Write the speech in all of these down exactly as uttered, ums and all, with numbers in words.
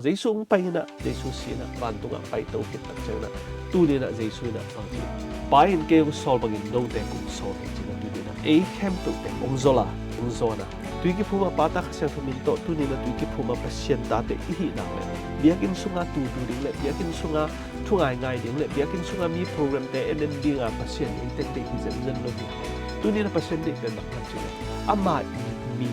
Jesu hong pai inah, Jesu si inah, vantungah paito khit tak cianginah, tuni inah Jesu inah bang ci, Pa in kei hong sawl bangin note kong sawl hi ci inah, tuni inah ei khempeuhte hong zol a, hong zawn a, tui kiphum a Pa, Ta, Kha Siangtho min tawh tuni inah tui kiphum a Pasian tate i hih nak le biakinn sungah tu tu ding le biakinn sungah thu ngaingai ding le biakinn sungah mi programte en en dinga Pasian in eite deih hi zenzen lo hi. Tuni inah Pasian deih pen bang hiam cih leh ama i mi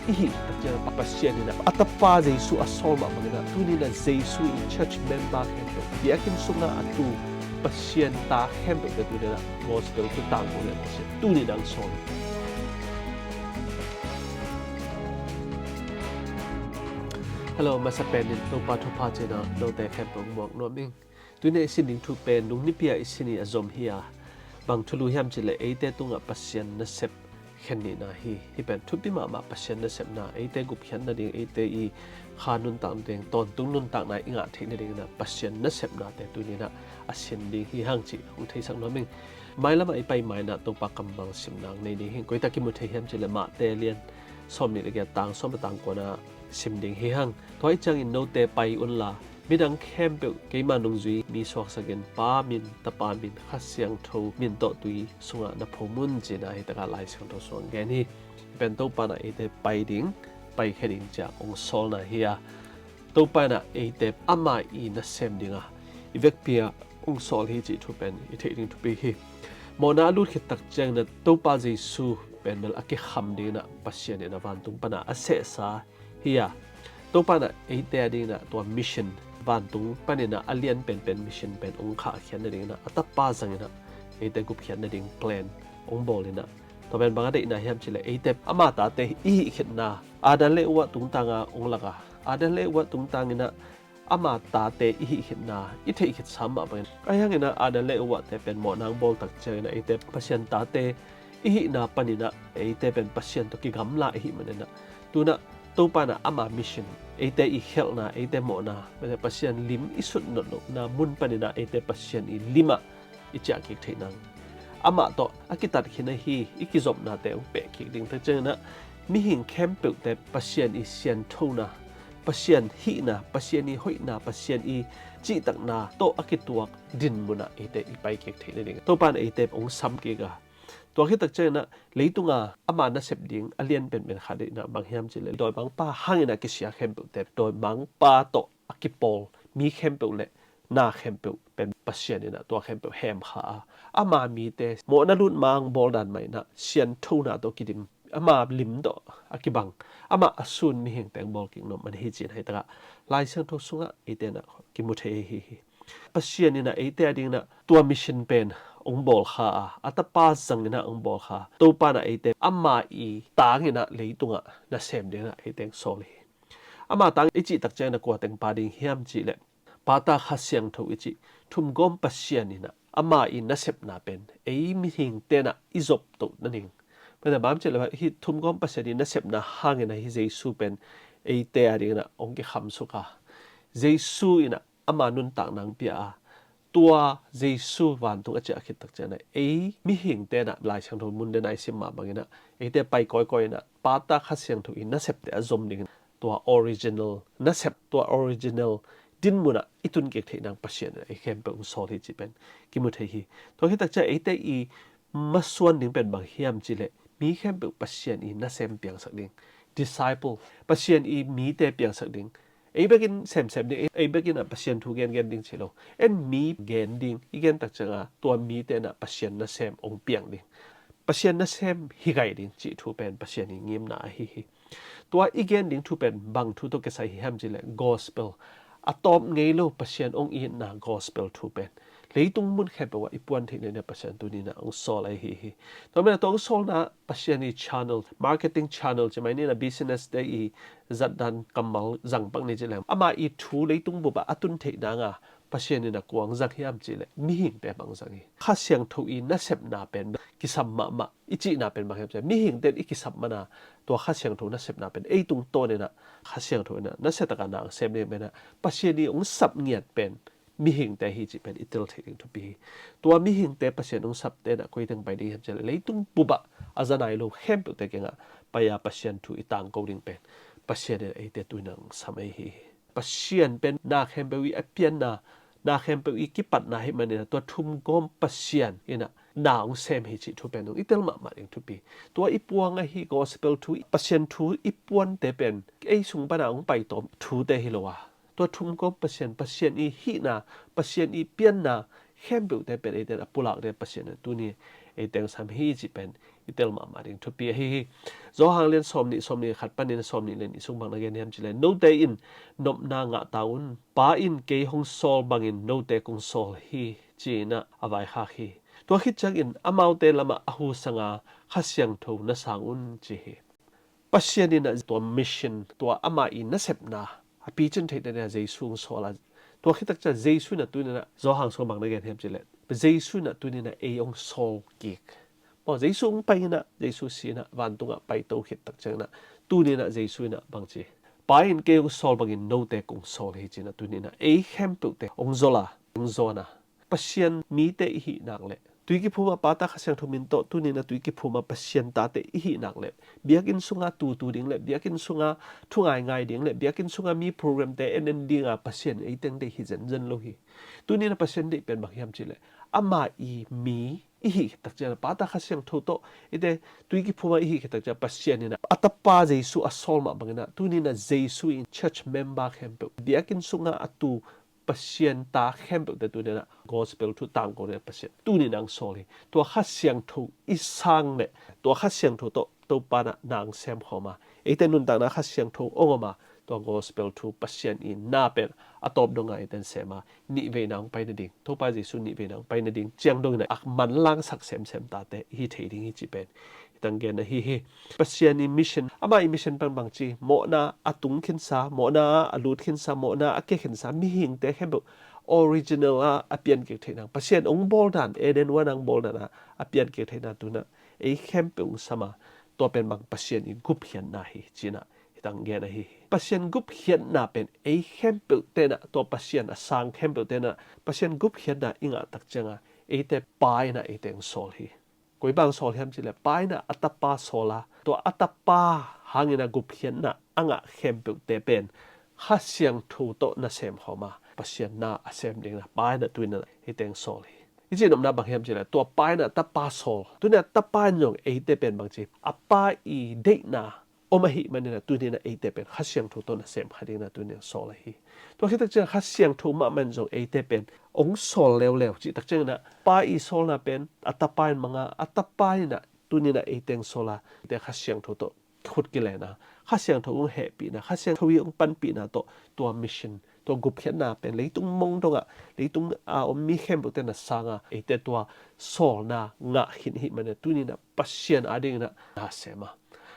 i hih tak ciang Pasian inah a tapa Jesu a sawl mah bangin ah tuni inah Jesu in church member khempeuh, biakinn sungah a tu Pasian ta khempeuhte tuni inah gospel thu tangko le Pasian tuni inah hong sawl hi. Hello, masa pen in Topa thupha ci inah note khempeuh hong muak nuam ing. Tuni inah i sin ding thu pen, nung nipi a i sin hi a zom hi a, bang thulu hiam cih leh eite tungah Pasian nasep khen nihna hi. Hih pen thupi mahmah, Pasian nasepna, eite gupkhiat nading, eite i kha nuntak nading, tawntung nuntakna i ngah theih nading inah Pasian nasepnate tuni inah a sin ding hi hang cih hong theisak nuam ing. Mailamah i pai ma inah Topa kammal simna hong nei ding hi. Koi tak kimu thei hiam cih leh Mate lian sawmnih le giat, tang sawm a tang kuana sim ding hi hang. Tua ahih ciangin note pai unla, midang khempeuh keima nungzui mi suaksakin, Pa min, Tapa min, Kha Siangtho min tawh tui sungah na phum un ci inah hih takah Lai Siangtho sungah gen hi. Hih pen Topa inah eite pai ding, paikhia ding ci a hong sawlna hi a, Topa inah eite ama i nasem dinga i vekpi a hong sawl hi cih thu pen i theih ding thupi hi. Mawhna a lut khit tak ciangin ah Topa Jesu pen bel a kikham dingin ah Pasian in ah vantung pan a a sehsa hi a, Topa in ah eite a dingin ah tua mission, vantung panin ah a lian penpen mission pen hong khahkhiat nadingin ah a Tapa zangin ah eite gupkhiat nading plan hong bawl in ah, tua pen bang a deihna hiam cih leh eite ama tate i hih khitna, Adam le Eva tungtang a hong lak a, Adam le Eva tungtangin ah ama tate i hih khitna i theih khit sam mah bangin, ahi hangin ah Adam le Eva te pen mawhna hong bawl tak ciangin ah eite Pasian tate i hihna panin ah eite pen Pasian tawh kigamla i hih manin ah, tu-in ah Topa in ah ama mission, eite i khelhna, eite mawhna, Pasian lim i sut nawn lohna mun panin ah eite Pasian i lim ah i ciah kik theih nang, amah tawh a kitat khin ahi i kizopnate hong peh kik ding tak ciangin ah, mihing khempeuhte Pasian i sianthona, Pasian hihna, Pasian i hoihna, Pasian i cihtakna tawh a kituak dinmun ah eite i pai kik theih nading Topa in eite hong sam kik a, tua khit tak ciangin ah leitung a ama nasep ding a lian penpen khat in ah bang hiam cih leh dawimangpa hangin ah kisia khempeuhte dawimangpa tawh a kipawl mi khempeuh le na khempeuh pen Pasian in ah tua khempeuh hemkha a, ama mite mawhna lut ma hong bawl dan mah in ah sianthona tawh kidim, ama lim tawh a kibang, amah a sun mihingte hong bawl kik nuam man hi ci-in ah hih takah Lai Siangtho sungah eite in ah kimu thei ahi hi. Pasian in ah eite a dingin ah tua mission pen hong bawlkha a, a Tapa zangin ah hong bawlkha a, Topa in ah eite ama i tangin ah leitungah nasem dingin ah eite hong sawl hi. Ama tang i cih tak ciangin ah kua teng pa ding hiam cih leh Pa, Ta, Kha Siangtho i cih thumgawm Pasian in ah ama i nasepna pen ei mihingte in ah i zop toh nading, pen a bang hiam cih leh hih thumgawm Pasian i nasepna hangin ah hih Jesu pen eite a dingin ah hong kikhamsuk a, Jesu in ah ama nuntakna hong pia a, tua Jesu vantung a ciah khit tak ciangin ah ei mihingte in ah Lai Siangtho mun den a i sim mah bangin ah eite pai kawikawi in ah Pa, Ta, Kha Siangtho i nasepte a zom dingin tua original nasep, tua original dinmun ah i tun kik theih nang Pasian in ah ei khempeuh hong sawl hi cih pen kimu thei hi. Tua khit tak ciang eite i masuan ding pen bang hiam cih leh mi khempeuh Pasian i nasem piangsak ding, disciple, Pasian i mite piangsak ding. Ei bekin semsem ding, ei bekin ah Pasian thu gengen ding ci lo. En mi gen ding, i gen tak ciangin ah tua mite in ah Pasian nasem hong piang ding, Pasian nasem hi gai ding cih thu pen Pasian i ngimna ahi hi. Tua i gen ding thu pen bang thu tawh kisai hi hiam cih leh gospel, a tawp ngei lo Pasian hong itna gospel thu pen leitung mun khempeuh ah i puan theih nadingin ah Pasian tuni in ah hong sawl ahi hi. Tua manin ah tua hong sawlna Pasian i channel, marketing channel ci mai ni in ah, business te i zatdan kammal zang pak ni cih leh ama i thu leitung bup ah a tun theih nang a Pasian in ah kua hong zang hiam cih leh mihingte bang zang hi. Kha Siangtho i nasepna pen kisam mahmah i cihna pen bang hiam cih leh mihingte in i kisam man a, tua Kha Siangtho nasepna pen ei tungtawn in ah Kha Siangtho in ah nasia tak a na hong sem ding pen ah Pasian i hong sap ngiat pen mihingte hi cih pen i tel theih ding thupi hi. Tua mihingte Pasian hong sapte in ah koi teng pai ding hiam cih leh leitung bup ah a za nai lo khempeuhte kiangah pai a Pasian thu i tangko ding pen Pasian in ah eite tuni in ah hong sam ahi hi. Pasian pen na khempeuh i a pianna, na khempeuh i kipatna hi manin ah tua thumgawm Pasian in ah na hong sem hi cih thu pen hong i tel mahmah ding thupi. Tua i puang ahi gospel thu, Pasian thu i puante pen ei sung pana hong paitawm thute hi lo a, tua thumgawm Pasian, Pasian i hihna, Pasian i pianna khempeuhte pen eite in a pulak ding Pasian in tuni eite hong sam hi cih pen i tel mahmah ding thupi ahi hi. Johan lian sawm nih, sawm nih khat panin sawm nih lian nih sung bang na gen hiam cih leh, note in nopna ngah ta un. Pa in kei hong sawl bangin note kong sawl hi, ci-in ah a vaikhak hi. Tua khit ciangin amaute lamah a hu sanga Kha Siangtho na sang un, ci hi. Pasian in ah tua mission, tua amah i nasepna a picin theihna dingah Jesu hong sawl a, tua khit tak ciang Jesu in ah tuni in ah Johan sung bang na gen hiam cih leh, Jesu in ah tuni in ah ei hong sawl kik. Maw, Jesu hong pai in ah, Jesu si in ah, vantungah paito khit tak ciang in ah, tuni in ah Jesu in ah bang ci, Pa in kei hong sawl bangin note kong sawl hi, ci in ah tuni in ah ei khempeuhte hong zol a, hong zawn a, Pasian mite i hih nak leh, tui kiphum ah Pa, Ta, Kha Siangtho min tawh tuni in ah tui kiphum ah Pasian tate i hih nak leh, biakinn sunga tutu ding leh, biakinn sunga thu ngaingai ding leh, biakinn sunga mi programte en en dinga Pasian in ei teng deih hi zenzen lo hi. Tuni in ah Pasian deih pen bang hiam cih leh, amah i mi i hih khit tak ciang, Pa, Ta, Kha Siangtho tawh eite tui kiphum ah i hih khit tak ciang, Pasian in ah a Tapa Jesu a sawl mah bangin ah, tuni in ah Jesu in church member khempeuh, biakinn sunga a tu Pasian ta khempeuhte tuni in ah gospel thu tangko dingin Pasian tuni in ah hong sawl hi. Tua Kha Siangtho i sang leh, tua Kha Siangtho tawh Topa in ah na hong sem khawm a, eite nuntakna Kha Siangtho hong om a, tua gospel thu Pasian i na pen a tawp dong a eite in sem a, nihveina hong pai nading, Topa Jesu nihveina hong pai nading ciang dong in ah a manlangsak semsem tate i hi thei ding hi cih pen i tanggen ahi hi. Pasian i mission, amah i mission pen bang ci, mawhna a tung khinsa, mawhna a lut khinsa, mawhna a kia khinsa mihingte khempeuh original a a pian kik theihna, Pasian hong bawl dan, Eden huan a hong bawl dan a a pian kik theihna tuni in ah ei khempeuh hong sam a, tua pen bang Pasian i gupkhiatna hi, ci in ah i tanggen ahi hi. Pasian gupkhiatna pen ei khempeuhte in ah, tua Pasian a sang khempeuhte in ah Pasian gupkhiatna i ngah tak ciangin eite Pa in ah eite hong sawl hi. Koi bang sawl hiam cih leh, Pa in ah a Tapa sawl a, tua a Tapa hangin ah gupkhiatna a ngah khempeuhte pen Kha Siangtho tawh na sem khawm a, Pasian na a sem dingin ah Pa in ah tuni in ah eite hong sawl hi. I cihnopna bang hiam cih leh, tua Pa in ah Tapa sawl, tuni in ah Tapa in zong eite pen bang ci, a Pa i deihna om ahih manin ah tuni in ah eite pen Kha Siangtho tawh na sem kha dingin ah tuni in ah sawl ahi. Tua khit tak ciang Kha Siangtho mahmah in zong eite pen hong sawl leuleu cih tak ciangin ah Pa i sawlna pen a Tapa in mang a, a Tapa in ah tuni in ah eite hong sawl a, eite Kha Siangtho tawh khut kilen a, Kha Siangtho hong hehpihna, Kha Siangtho i hong panpihna tawh tua mission, tua gupkhiatna pen leitung mong dongah, leitung a om mi khempeuhte na sang a, eite tua sawlna ngah khin ahih manin ah tuni in ah Pasian adingin ah na sem a,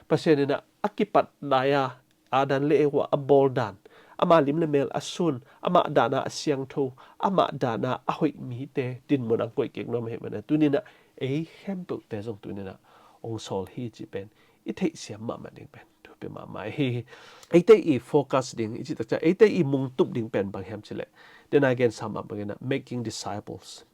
Pasian in ah a kipat lai a, Adam le Eva a bawl dan, amah lim le mel a sun, amah dan a a siangtho, amah dan a a hoih mite dinmun a hong koih kik nuam ahih manin ah tuni in ah ei khempeuhte zong tuni in ah hong sawl hi cih pen i theihsiam mahmah ding pen thupi mahmah hi. Eite i focus ding i cih tak ciang, eite i mungtup ding pen bang hiam cih leh, den a gensa mah bangin ah making disciples,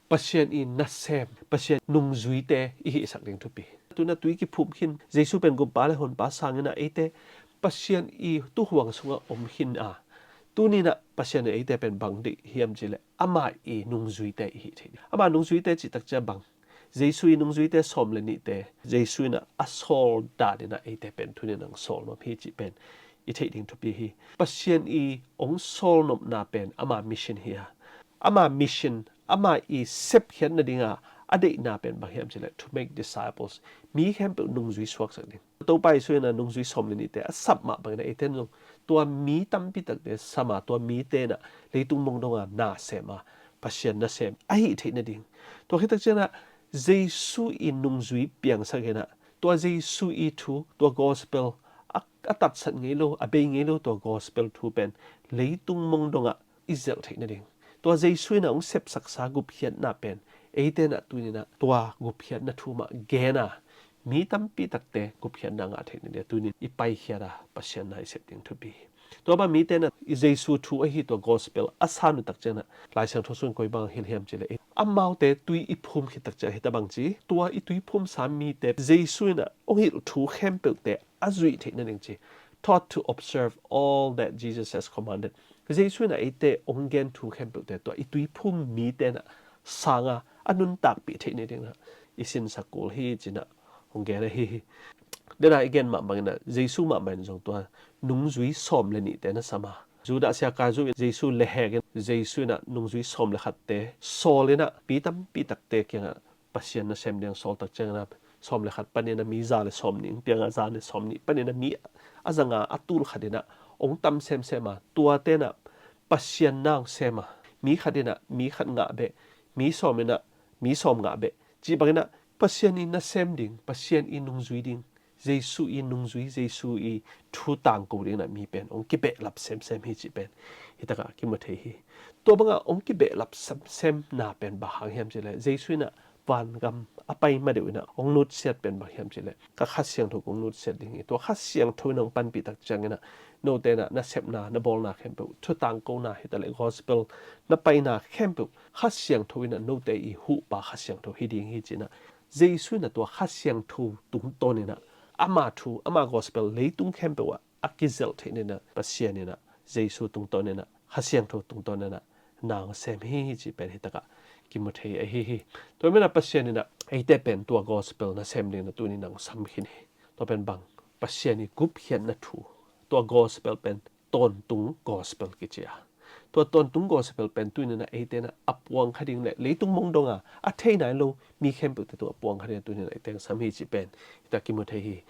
Pasian i nasem, Pasian nungzuite i hihsak ding thupi. Tuni in ah tui kiphum khin, Jesu pen gumpa le honpa sangin ah eite Pasian i tuhuang sungah om khin a, tuni in ah Pasian in eite pen bang deih hiam cih leh, amah i nungzuite i hih theih ding. Amah nungzuite cih tak ciang bang, Jesu i nungzuite sawm le nihte Jesu in ah a sawl dan in ah eite pen tuni in ah hong sawl nuam hi cih pen i theih ding thupi hi. Pasian i hong sawl nopna pen ama mission hi a, ama mission, amah i sepkhiat nading a a deihna pen bang hiam cih leh, to make disciples, mi khempeuh nungzui suaksak ding. Topa Jesu in ah nungzui sawm le nihte a sap mah bangin ah eite in zong tua mi tampi takte sam a, tua mite in ah leitung mong dong a na sem a, Pasian nasem a hih theih nading. Tua khit tak ciangin ah Jesu i nungzui piangsak in ah, tua Jesu i thu, tua gospel a, a tatsat ngei lo, a bei ngei lo, tua gospel thu pen leitung mong dongah i zelh theih nading. Tua Jesu in ah hong sepsaksa gupkhiatna pen eite in ah tuni in ah tua gupkhiatna thu mah gen a, mi tampi takte gupkhiatna ngah theih nading a tuni in i paikhiat a, Pasian na i sep ding thupi hi. Tua bang mite in ah i Jesu thu ahi tua gospel a san uh tak ciangin ah Lai Siangtho sungin koi bang hilh hiam cih leh, amaute tui i phum khit tak ciang hi ta bang ci, tua i tui phumsa mite Jesu in ah hong hilh thu khempeuhte a zuih theih nading ci, taught to observe all that Jesus has commanded. Jesu in a eite hong gen thu khempeuhte tua i tuiphum mite na sanga a nuntakpih theih ni dingin i sinsak kul hi ci-in hong gen ahi hi. Dena i gen mah bangin Jesu mahmah in zong tua nungzui sawm le nihte na sam a, Judas Iskariot in Jesu lehhek in Jesu in nungzui sawm le khatte sawl in mi tampi takte kiangah Pasian nasem ding sawl tak ciangin sawm le khat panin mi za le sawm nih piangah za le sawm nih panin mi a za nga a tul khat in hong tam semsem a, tuate in Pasian na hong sem a, mi khat in mi khat ngah beh, mi sawm in mi sawm ngah beh, cih bangin Pasian i nasem ding, Pasian i nungzui ding, Jesu i nungzui, Jesu i thu tangko dingin mi pen hong kibehlap semsem hi cih pen hi takah kimu thei hi. Tua bangah hong kibehlap semsem na pen bang hang hiam cih leh Jesu in vangam a pai ma deuh in hong nutsiat pen bang hiam cih leh ka Kha Siangtho kong nutsiat ding hi. Tua Kha Siangtho in hong panpih tak ciangin note in na sepna, na bawlna khempeuh, thu tangkona hi ta leh gospel na paina khempeuh Kha Siangtho in note i huhpa Kha Siangtho hi ding hi ci-in Jesu in tua Kha Siangtho tungtawn in ama thu, ama gospel leitung khempeuh ah a kizelh theih ni dingin Pasian in Jesu tungtawn in Kha Siangtho tungtawn in na hong sem hi cih pen hi takah kimu thei ahi hi. Tua manin Pasian in eite pen tua gospel nasem dingin tuni na hong sam khin hi. Tua pen bang, Pasian i gupkhiatna thu, tua gospel pen tawntung gospel kici a, tua tawntung gospel pen tuni in eite in a puang kha ding le leitung mong dong a, a thei nai lo mi khempeuhte tung a puang kha ding tuni in eite hong sam hi cih pen hi takah kimu thei hi.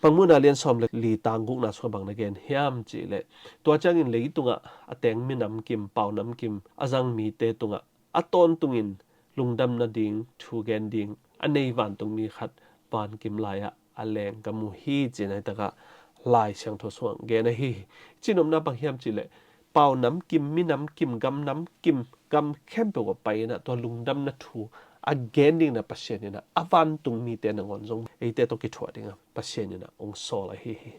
Mangmuhna lian sawm le li tang gukna sungah bang na gen hiam cih leh, tua ciangin leitungah a teng minam kim, pau nam kim a zang mite tungah a tawntungin lungdam nading thu gen ding a nei vantungmi khat vankim lai-ah a leng ka mu hi ci-in hi takah Lai Siangtho sungah gen ahi hi. Cihnopna bang hiam cih leh, pau nam kim, minam kim, gam nam kim, gam khempeuh ah pai in tua lungdamna thu a gen dingin Pasian in a vantung mite nangawn zong eite tawh kithuah dingin Pasian in hong sawl ahi hi.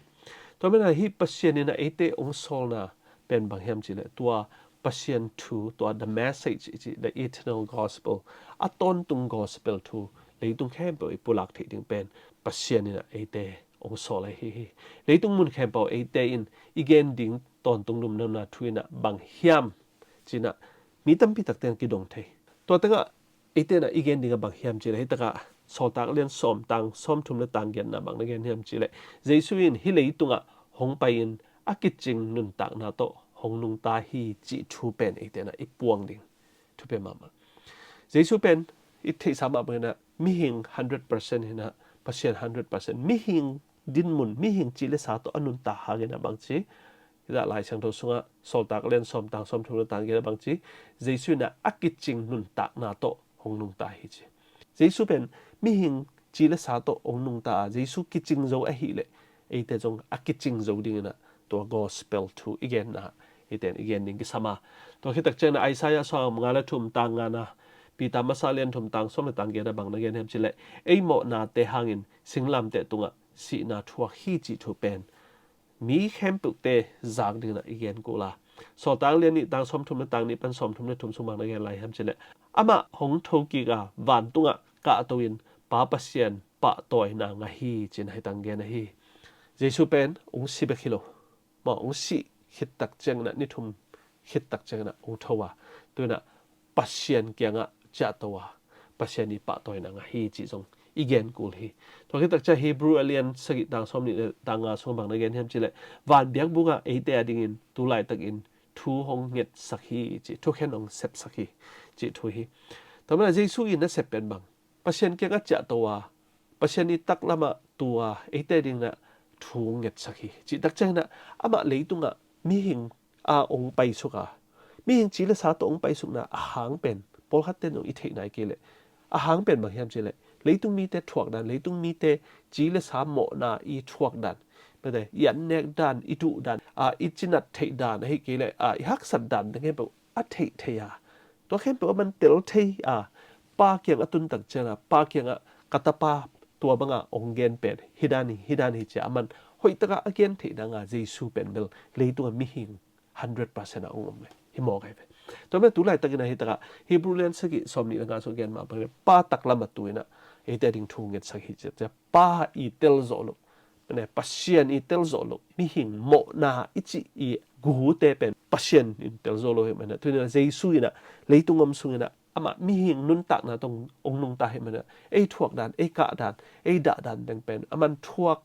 Tua manin hih Pasian in eite hong sawlna pen bang hiam cih leh, tua Pasian thu, tua the message i cih, the eternal gospel, a tawntung gospel thu leitung khempeuh i pulak theih ding pen Pasian in eite hong sawl ahi hi. Leitung mun khempeuh eite in i gen ding tawntung lungdamna thu in bang hiam ci-in mi tampi takte in kidong thei. Tua tengah eite in i gen ding a bang hiam cih leh, hi takah Sawltak lian sawm tang sawmthum le tang giatna bang na gen hiam cih leh, Jesu in hih leitungah hong pai-in a kicing nuntakna tawh hong nungta hi cih thu pen eite in i puang ding thupi mahmah. Jesu pen i theihsa mah bangin mihing hundred percent hi-in, Pasian hundred percent, mihing dinmun, mihing ci le sa tawh a nunta hangin bang ci, hi takah Lai Siangtho sungah Sawltak lian sawm tang sawmthum le tang giat ah bang ci, Jesu in a kicing nuntakna tawh hong nungta hi ci. Jesu pen mihing ci le sa tawh hong nungta a, Jesu kicing zo ahih leh eite zong a kicing zo dingin tua gospel thu i genna eite in i gen ding kisam a. Tua khit tak ciangin Isaiah sawm nga le thum tang ngana, Peter masa lian thum tang sawm le tang giat ah bang na gen hiam cih leh, ei mawhnate hangin singlamteh tungah sihna thuak hi cih thu pen mi khempeuhte zak dingin i gen kul a. Sawltak lian nih tang sawmthum le tang nih pan sawmthum le thum sung bang na gen lai hiam cih leh, amah hong thokik a, vantungah kahto-in Pa Pasian pahtawina ngah hi ci-in hi tang gen ahi. Jesu pen hong si bek hi lo, mah hong sih khit tak ciangin ni thum khit tak ciangin hong tho a, tu-in Pasian kiangah ciahto a, Pasian i pahtawina ngah hi cih zong i gen kul hi. Tua khit tak ciang Hebrew a lian sagih tang sawm nih le tang nga sung bang na gen hiam cih leh, van biakbuk ah eite adingin tu laitakin thu hong ngetsak hi cih, thukhen hong sepsak hi cih thu hi. Tua manin Jesu i nasep pen bang, Pasian kiangah ciahto a, Pasian i taklamah tu a, eite adingin thu hong ngetsak hi. Cih tak ciangin amah leitungah mihing a hong paisuk a, mihing ci le sa tawh hong paisukna a hang pen, pawlkhatte in zong i theih nai kei leh, a hang pen bang hiam cih leh, leitung mite thuak dan, leitung mite ci le sa mawhna i thuak dan, mate, i annek dan, i duh dan, a, i cinat theih dan, ahih kei leh, a, i haksat dan, dan khempeuh a theih thei a, tua khempeuh a man tel thei a, Pa kiang a tun tak ciangin, Pa kiangah ka tapa tua bangah hong gen pen hi dan hi, hi dan hi ci-a a man hoih takah a gen theih dingin Jesu pen bel leitungah mihing hundred percent a hong om hi mawk ahi ve. Tua manin tu laitakin hi takah Hebrew lian sagih sawm nih le nga sung gen mah bangin Pa taklamah tu-in eite ading thu ngetsak hi ci-a, Pa i tel zawh loh, Pasian i tel zawh loh, mihing mawhna i cih i gute pen Pasian in tel zo lo hi manin ah, tuni in ah Jesu in ah leitung om sungin ah amah mihing nuntakna tawh ong nungta hi manin ah, ei thuak dan, ei kah dan, ei dah dan beng pen aman thuak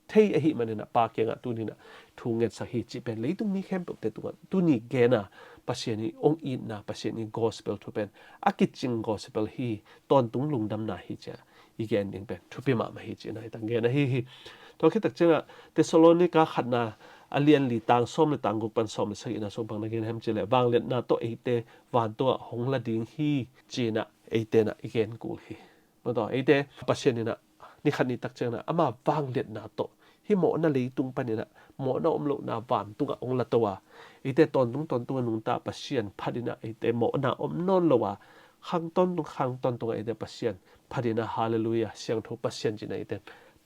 thei ahi manin ah Pa kiangah tuni in ah thu ngetsak hi cih pen leitung mi khempeuhte tungah tuni gen a, Pasian i ong itna, Pasian i gospel thu pen a kicing gospel hi, tawntung lungdamna hi ci a i gen ding pen thupi mahmah hi cihna hi tang gen ahi hi. Tua khit tak ciangah Thessalonika khatna a lian li tang sawm le tang guk pan sawm le sagihna sung bang na gen hiam cih leh, vangliatna tawh eite van tungah hong la ding hi ci-in ah eite in ah i gen kul hi. Maw taw, eite Pasian in ah ni khat ni tak ciangin ah ama vangliatna tawh hih mawhna leitung panin ah mawhna om lohna van tungah ong la to a, eite tawntung tawntung a nungta Pasian phat in ah eite mawhna om nawn lo a, khang tawntung khang tawntung ah eite Pasian phat in ah, halleluiah, siangtho Pasian ci-in ah eite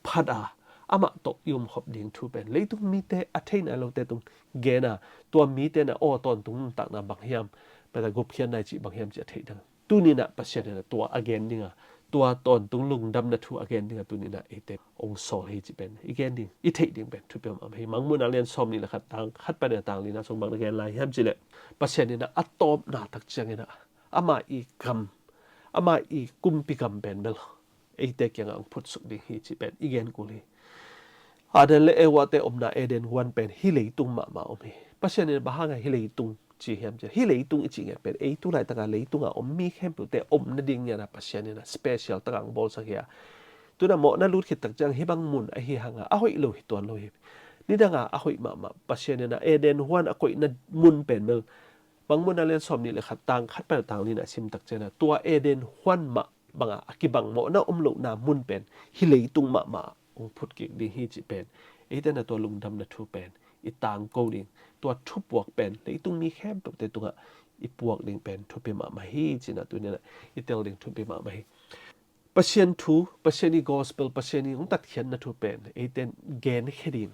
phat a, amah tawh i omkhop ding thu pen leitung mite a thei nai lote tung gen a, tua mite in ah aw tawntung nuntakna bang hiam, pen a gupkhiatna i cih bang hiam cih a theih ding. Tuni in ah Pasian in ah tua a gen ding a, tua tawntung lungdamna thu a gen ding a tuni in ah eite ong sawl hi cih pen i gen ding, i theih ding pen thupi mahmah hi. Mangmuhna lian sawm nih le khat tang khat pan a tang lina sung bang na gen lai hiam cih leh, Pasian in ah a tawpna tak ciangin ah ama i gam, ama i kumpi gam pen bel eite kiangah ong phutsuk ding hi cih pen i gen kul hi. Adam le Eva te omna Eden huan pen hih leitung mahmah om hi. Pasian in bang hang a hih leitung ci hiam cih leh, hih leitung i cih ngiat pen ei tu laitak a leitung a om mi khempeuhte om nading ngiat a Pasian in ah special tak a ong bawlsak hi a, tu in ah mawhna lut khit tak ciang hih bang mun ahi hang a a hoih lo hi tuan lo hi. Nidang a a hoih mahmah Pasian in ah Eden huan a koihna mun pen bel Mangmuhna lian sawm nih le khat tang khat pan a tang lina sim tak ciangin ah tua Eden huan mah bang a a kibang mawhna om lohna mun pen hih leitung mahmah ah ong phut kik ding hi cih pen eite in ah tua lungdamna thu pen i tangko ding, tua thupuak pen leitung mi khempeuhte tungah i puak ding pen thupi mahmah hi cihna tuni in ah i tel ding thupi mahmah hi. Pasian thu, Pasian i gospel, Pasian i ong tatkhiatna thu pen eite in genkhia ding,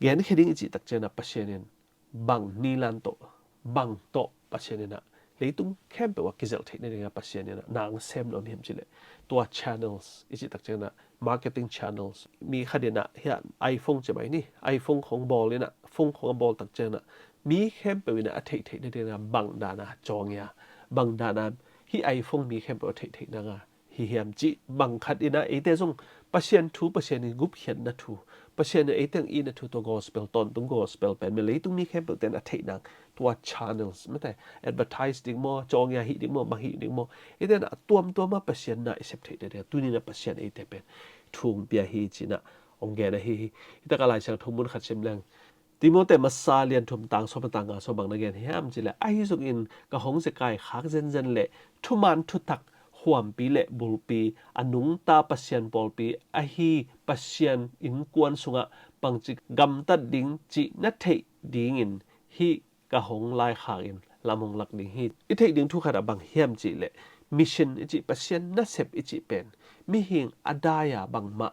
genkhia ding i cih tak ciangin ah Pasian in bang nilan tawh, bang tawh Pasian in ah leitung khempeuh a kizelh theih nading a Pasian in ah na ong sem nuam hiam cih leh, tua channels i cih tak ciangin ah marketing channels, mi khat in ah hih a iPhone ci mai ni, iPhone khong bawl in ah, phone khong a bawl tak ciangin ah mi khempeuh in ah a theih theih nading a bang dan a cawng ia, bang dan a hih iPhone mi khempeuh a theih theih nading a hi hiam cih bang khat in ah eite zong Pasian thu, Pasian i gupkhiatna thu, Pasian in eite ong itna thu, tua gospel, tawntung gospel pen bel leitung mi khempeuhte in a theih nang tua channels, mate, advertise ding maw, cawng ia hih ding maw, bang hih ding maw, eite in ah a tuamtuam a Pasian na i sep theih nading a tuni in ah Pasian eite pen thu ong pia hi cihna ong gen ahi hi. Hih tak a Lai Siangtho mun khat sim leng, Timoti masa lian thum tang sawm pan tang nga sung bang na gen hiam cih leh, ahi zongin ka hong zekai khak zenzen leh thuman thutak huampi le bulpi, a nungta Pasian pawlpi ahi Pasian innkuan sungah bangci gamtat ding cih na theih dingin hih ka hong laikhak in lam hong lak ding hi. I theih ding thu khat ah bang hiam cih leh, mission i cih, Pasian nasep i cih pen mihing a dai a bangmah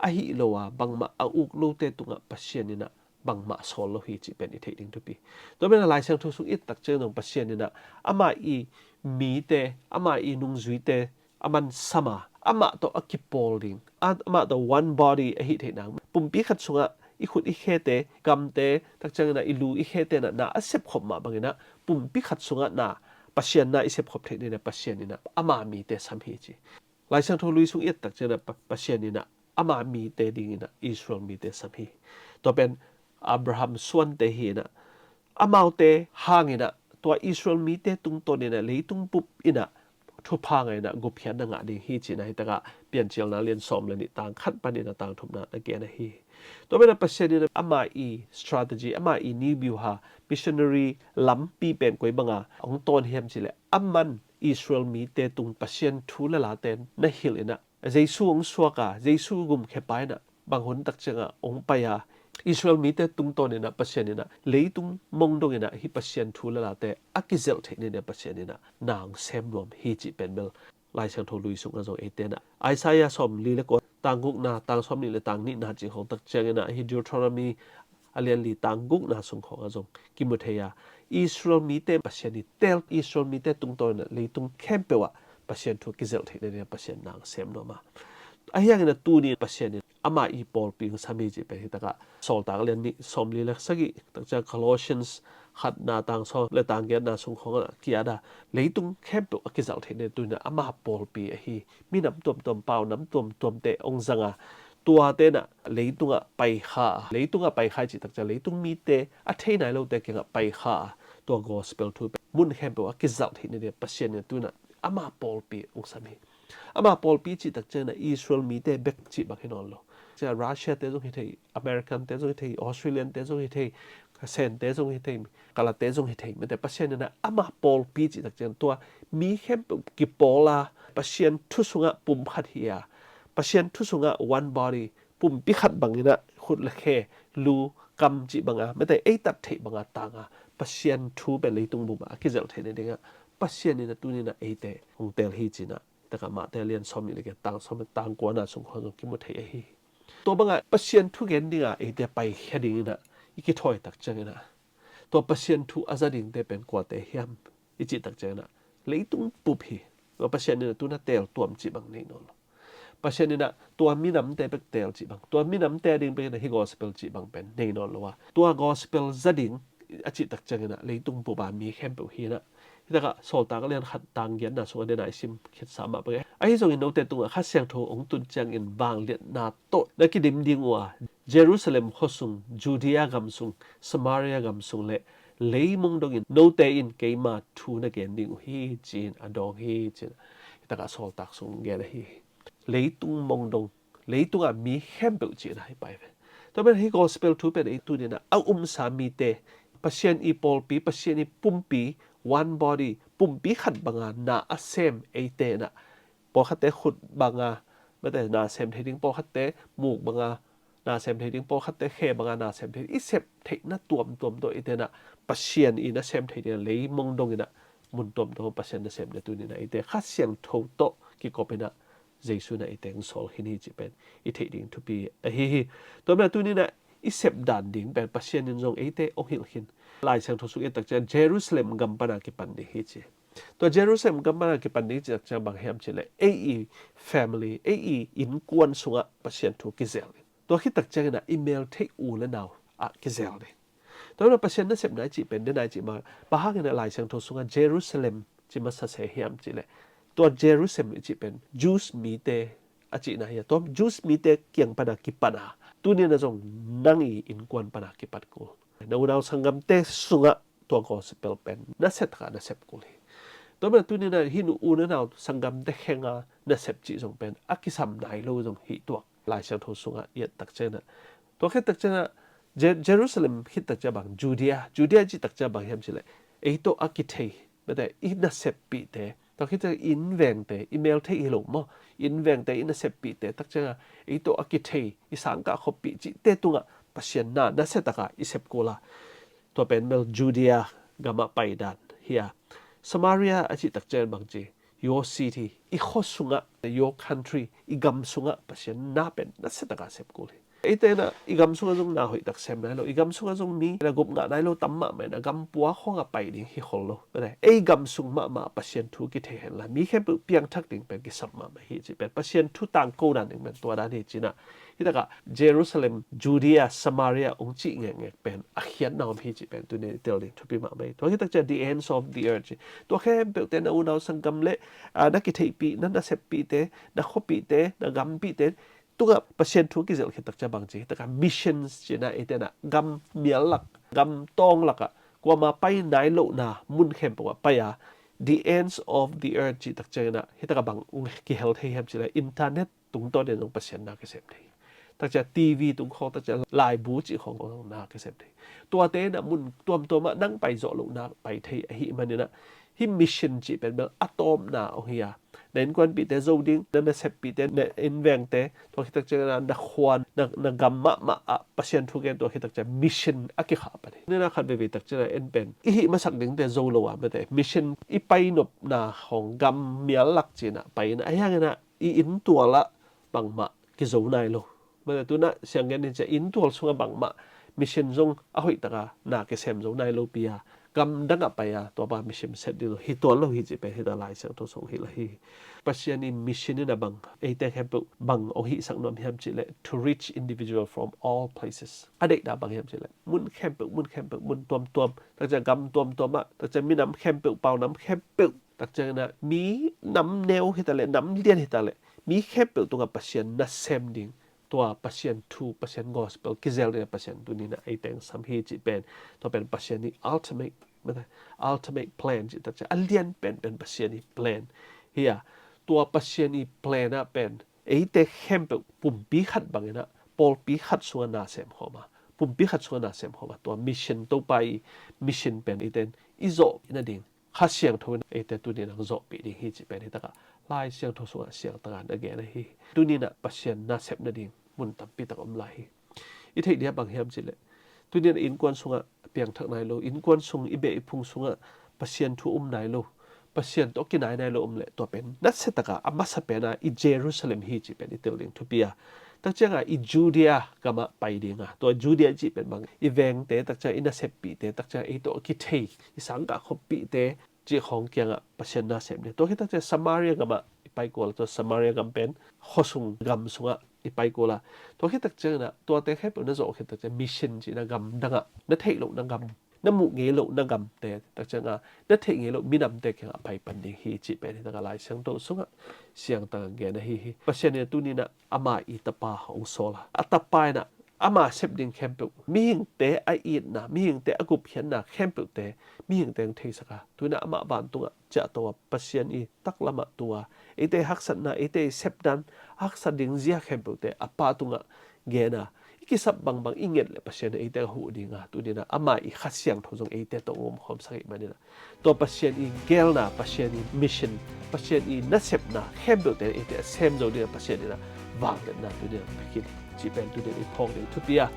a hih lo a, bangmah a uk lote tungah Pasian in ah bangmah sawl lo hi cih pen i theih ding thupi. Tua pen a Lai Siangtho sung i et tak ciang dong Pasian in ah amah i mite, amah i nungzuite a man sam a, amah tawh a kipawl ding, a, amah tawh one body ahi theih nang, pumpi khat sungah i khut i khete, gamte, tak ciangin ah i lu i khete in ah na a sepkhop mah bangin ah pumpi khat sungah na, Pasian na i sepkhop theih nading a Pasian in ah ama mite sam hi ci. Lai Siangtho lui sung i et tak ciangin ah Pa-, Pasian in ah ama mite dingin ah Israel mite sam hi. Tua pen Abraham suante hi in ah, amaute hangin ah tua Israel mite tungtawn in ah leitung bup in ah thupha ngah in ah gupkhiatna ngah ding hi cihna hi tak a Piancilna lian sawm le nih tang khat panin a tang thumna na gen ahi hi. Tua pen ah Pasian in ah ama i strategy, ama i ni biuha, missionary lampi pen koi banga hong tawn hiam cih leh, aman Israel mite tung Pasian thu le late na hilh in ah Jesu hong suak a, Jesu gumkhia pa in ah bang hun tak ciangah hong pai a, Israel mite tungtawn in ah Pasian in ah leitung mong dong in ah hih Pasian thu le late a kizelh theih nading a Pasian in ah na hong sem nuam hi cih pen bel Lai Siangtho lui sungah zong eite in ah Isaiah sawm li le kua tang gukna, tang sawm nih le tang nihna cih khawng tak ciangin ah hih Deuteronomy a lian li tang gukna sung khawngah zong kimu thei a, Israel mite Pasian i teel, Israel mite tungtawn in ah leitung khempeuh ah Pasian thu kizelh theih nading a Pasian na hong sem nuam a. Ahi hangin a tuni Pasian in ama i pawlpi hong sam hi cih pen hi takah Sawltak a lian nih sawmli le sagih takciang Colossians khatna tang sawm le tang giatna sung khawng a kiat a leitung khempeuh a kizalh theih nading tuni-in ama pawlpi ahi. Minam tuamtuam, paunam tuamtuamte hong zang a, tuate in ah leitungah paikha a, leitungah paikha i cih takciang leitung mite a thei nai lote kiangah paikha a, tua gospel thu pen mun khempeuh a kizalh theih nading Pasian in tuni-in ah ama pawlpi hong sam hi. Ama pawlpi cih takciang in ah Israel mite bek cih bang hi nawn lo. Cia Russia te zong hi thei, American te zong hi thei, Australian te zong hi thei, Sen te zong hi thei, Kalate zong hi thei. Mate Pasian in ah ama pawlpi cih takciang tua mi khempeuh kipawl a, Pasian thu sungah pumkhat hi a, Pasian thu sungah one body, pumpi khat bangin ah khut le khe, lu, kam cih banga, mate ei tat theih banga tanga Pasian thu pen leitung bup a kizelh theih nadingah Pasian in ah tuni-in ah eite hong teel hi ci-in ah takah Mate a lian sawmnih le giat tang sawm le tang kuana sung khawng zong kimu thei ahi hi. Tua bangah Pasian thu gen dinga eite paikhia dingin ah i kithawi takciangin ah tua Pasian thu a za dingte pen kuate hiam i cih takciangin ah leitung bup hi. Tua Pasian in ah tuni-in ah teel tuam cih bang nei nawn lo. Pasian in ah tua minamte bek teel cih bang, tua minamte a ding bek in ah hi gospel cih bang pen nei nawn lo a, tua gospel za ding a cih takciangin ah leitung bup a mi khempeuh hi-in ah, hi takah Sawltak a lian khat tang giatna sungah den a i sim khitsa mah bang e. Ahi zongin note tungah Kha Siangtho hong tun ciangin vangliatna tawh na kidim ding uh a, Jerusalem khuasung, Judea gamsung, Samaria gamsung le leimong dongin note in keima thu na gen ding uh hi ci-in a dawng hi ci-in hi takah Sawltak sung gen ahi hi. Leitung mong dong, leitungah mi khempeuh cihna hi pai ve. Tua pen hi gospel thu pen ei tuni-in ah a umsa mite, Pasian i pawlpi, Pasian i pumpi, one body, pumpi khat banga na a sem eite in ah, pawlkhatte khut banga, mate na sem thei ding, pawlkhatte muk banga na sem thei ding, pawlkhatte khe banga na sem thei ding, i sep theihna tuamtuam tawh eite in ah Pasian i na sem thei ding a leimong dongin ah mun tuamtuam Pasian na sem nading tuni-in ah eite Kha Siangtho tawh kikopin ah Jesu in ah eite hong sawl khin hi cih pen i theih ding thupi ahi hi. Tua manin tuni-in ah i sep dan ding pen Pasian in zong eite hong hilh khin. Lai Siangtho sung i et takciang Jerusalem gam pana kipan ding hi ci. Tua Jerusalem gam pana kipan ding cih takciang bang hiam cih leh ei i family, ei i innkuan sungah Pasian thu kizel ding. Tua khit takciangin ah i mel theih u le nau ah kizel ding. Tua hi lo Pasian nasepna i cih pen den a i cih mah, bang hangin ah Lai Siangtho sungah Jerusalem ci masa se hiam cih leh, tua Jerusalem i cih pen Jews mite a cihna hi a, tua Jews mite kiang pana kipan a, tuni-in ah zong nang i innkuan pana kipat kul. Na unau sanggamte sungah tua gospel pen nasia takah na sep kul hi. Tua manin tuni-in ah hih u le nau sanggamte khenga na sep cih zong pen a kisam nai lo zong hi tuak. Lai Siangtho sungah i et takciang ah, tua khit takciang ah Je-, Jerusalem khit takciang bang, Judea, Judea cih takciang bang hiam cih leh, ei tawh a kithei, mate i naseppihte, tua khit takciang innvengte, i mel theih hi lo maw, innvengte i naseppihte takciang ah ei tawh a kithei, i sangkah khuapih cihte tungah Pasian na nasia takah i sep kul a, tua pen bel Judea gamah paidan hi a. Samaria a cih takciang bang ci, your city, i khua sungah, your country, i gam sungah Pasian na pen nasia takah sep kul hi. Eite in ah i gam sungah zong na hoih tak sem nai lo, i gam sungah zong mi na gup ngah nai lo tam mahmah in, a gam pua khawngah pai ding hi khol lo. Ei gam sung mahmah Pasian thu kithei hen la, mi khempeuh piangthak ding pen kisam mahmah hi cih pen Pasian thu tangko dan ding pen tua dan hi ci-in ah, hi takah Jerusalem, Judea, Samaria hong cih ngekngek pen a khiatna om hi cih pen tuni-in i tel ding thupi mahmah hi. Tua khit takciang the ends of the earth ci. Tua khempeuhte, na unau sanggam le, ah, na kitheihpih, na naseppihte, na khuapihte, na gampihte tungah Pasian thu kizelh khit takciang bang ci, hi takah missions ci-in ah eite in ah gam mial lak, gam tawng lakah kuamah pai nai lohna mun khempeuh ah pai a, the ends of the earth cih takciangin ah hi takah bang hong kihel thei hiam cih leh internet tungtawn in zong Pasian na kisem thei. Takciang TV tung khawng, takciang laibu cih khawng zong na kisem thei. Tuate in ah mun tuamtuam ah nang pai zawh lohna pai thei ahih manin ah hih mission cih pen bel a tawpna hong hi a, na innkuanpihte zo ding, na naseppihte, na innvengte, tua khit takciang ah na khua, na, na gam mahmah ah Pasian thu gen, tua khit takciang mission a kikhah pan hi. Nina khat veivei takciang ah en pen i hih masak dingte zo lo a, mate mission i pai nopna khawng gam mial lak ci-in ah pai in ah, ahi hangin ah i inntual ah bangmah kizo nai lo. Mate tu-in ah siang gen ni ciang inntual sungah bangmah mission zong a hoih takah na kisem zo nai lo pi a, gamdang ah pai a, tua bang mission set ding lo hi tuan lo hi cih pen hita Lai Siangtho sung hi la hi. Pasian i mission in a bang, eite khempeuh bang ong hihsak nuam hiam cih leh, to reach individual from all places. A deihna bang hiam cih leh, mun khempeuh, mun khempeuh, mun tuamtuam, takcia gam tuamtuam ah, takcia minam khempeuh, paunam khempeuh, takcia na minam neu hita leh, nam lian hita leh, mi khempeuh tungah Pasian nasem ding, tua Pasian thu, Pasian gospel kizel ding a Pasian tuni in a ei teng sam hi cih pen, tua pen Pasian i ultimate, ultimate plan cih takcia a lian penpen Pasian i plan hi a, tua Pasian i plan ah pen eite khempeuh pumpi khat bangin a, pawlpi khat sungah nasem khawm a, pumpi khat sungah nasem khawm a, tua mission, Topa i mission pen eite in i zawh nading Kha Siangtho in eite tuni in a hong zawhpih ding hi cih pen hi takah Lai Siangtho sungah siangtho in a gen ahi hi. Tuni in a Pasian nasep nading mun tampi tak om lai hi. I theih ding a bang hiam cih leh, tuni in a innkuan sungah piangthak nai lo, innkuan sung, i beh i phung sungah Pasian thu um nai lo, Pasian tawh kinai nai lo om leh, tua pen nasia takah a masa pen a i Jerusalem hi cih pen i tel ding thupi a, takciang a i Judea gamah pai ding a, tua Judea cih pen bang, i vengte, takciang i naseppihte, takciang ei tawh a kithei i sangkah khoppihte cih khawng kiangah Pasian nasem ding. Tua khit takciang Samaria gamah i pai kul a, tua Samaria gam pen khuasung gam sungah i pai kul a, tua khit takciang in a, tuate khempeuh na zawh khit takciang mission cih na gamdang ah, na theih lohna gam, na muh ngei lohna gamte, takciang a na theih ngei loh minamte kiangah pai pan ding hi cih pen hi takah Lai Siangtho sungah siangtho in a gen ahi hi. Pasian in a tuni in a ama i Tapa hong sawl a, a Tapa in a ama sep ding khempeuh, mihingte a itna, mihingte a gupkhiatna khempeuhte mihingte hong theisak a, tu in a amah vantungah ciahto a, Pasian i taklam ah tu a, eite haksatna, eite i sepdan, haksa ding zia khempeuhte a Pa tungah gen a, i kisap bangbang i nget leh Pasian in eite a huh ding a, tuni in a ama i Kha Siangtho zong eite tawh hong omkhawmsak ahih manin a, tua Pasian i geelna, Pasian i mission, Pasian i nasepna khempeuhte eite a sem zo ding a Pasian in a vangliatna tuni in a pia khin hi cih pen tuni in i phawk ding thupi a,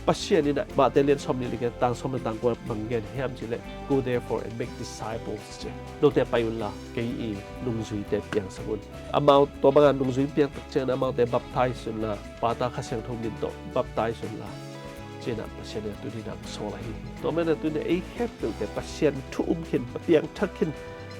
Pasian in a Matthai lian sawmnih le giat, tang sawm le tang kua bang gen hiam cih leh, "Go therefore and make disciples," ci. "Note pai un la, kei i nungzuite piangsak un. Amau, tua bang a nungzui piang takciang in a amaute baptize un la, Pa, Ta, Kha Siangtho min tawh baptize un la," ci in a Pasian in a tuni in a hong sawl ahi hi. Tua manin a tuni in a ei khempeuhte Pasian thu um khin, a piangthak khin,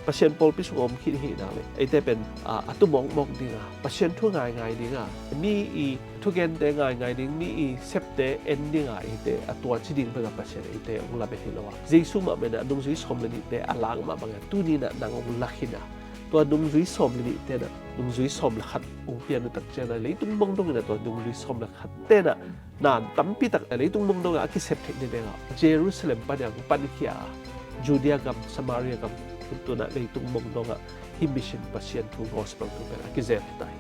Pasian pawlpi sung a om khin i hih nak leh, eite pen a, a tu mawkmawk ding a, Pasian thu ngaingai ding a, mi i thugente ngaingai ding, mi i septe en ding a, eite a tuaci ding bek a Pasian eite hong lamen hi lo a, Jesu mah manin a nungzui sawm le nihte a lak mah bangin a tuni in a nang hong lak hi in a, tua nungzui sawm le nihte in a nungzui sawm le khat hong pian uh takciang in a, leitung mong dongin a tua nungzui sawm le khatte in a na tampi tak a leitung mong dongah a kisep theih nading a Jerusalem pan a hong pankhia a, Judea gam, Samaria gam, tu in a leitung mong dongah hih mission, Pasian thu, gospel thu pen a kizel hi ta hi.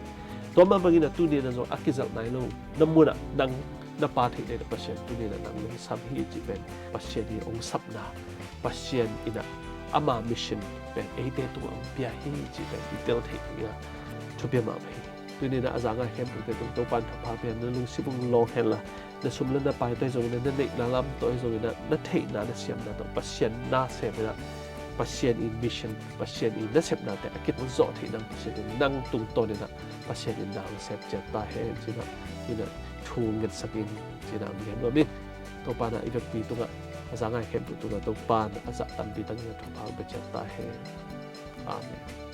Tua mah bangin a tuni in a zong a kizalh nai lo na munah nang na pha theih nading a Pasian tuni in a nang hong sam hi cih pen Pasian i hong sapna, Pasian in a ama mission pen eite tungah hong pia hi cih pen i tel theih ding a thupi mahmah hi. Tuni in a a za ngai khempeuhte tung Topa'n thupha pia, na lungsim hong lawng hen la, na sum le na pai tawh hi zongin a, na neihna lam tawh hi zongin a, na theihna, na siamna tawh Pasian nasem in a, Pasian i mission, Pasian i nasepnate a kizawh theih nang Pasian in nang tungtawn in a, Pasian in nang nasem ciat ta hen ci in a, in a thu ngetsak in ci in a hong gen nuam ing. Topa'n a i vekpi tungah, a za ngai khempeuh tungah Topa'n a zah tampi takin a thupha hong pia ciat ta hen. Amen.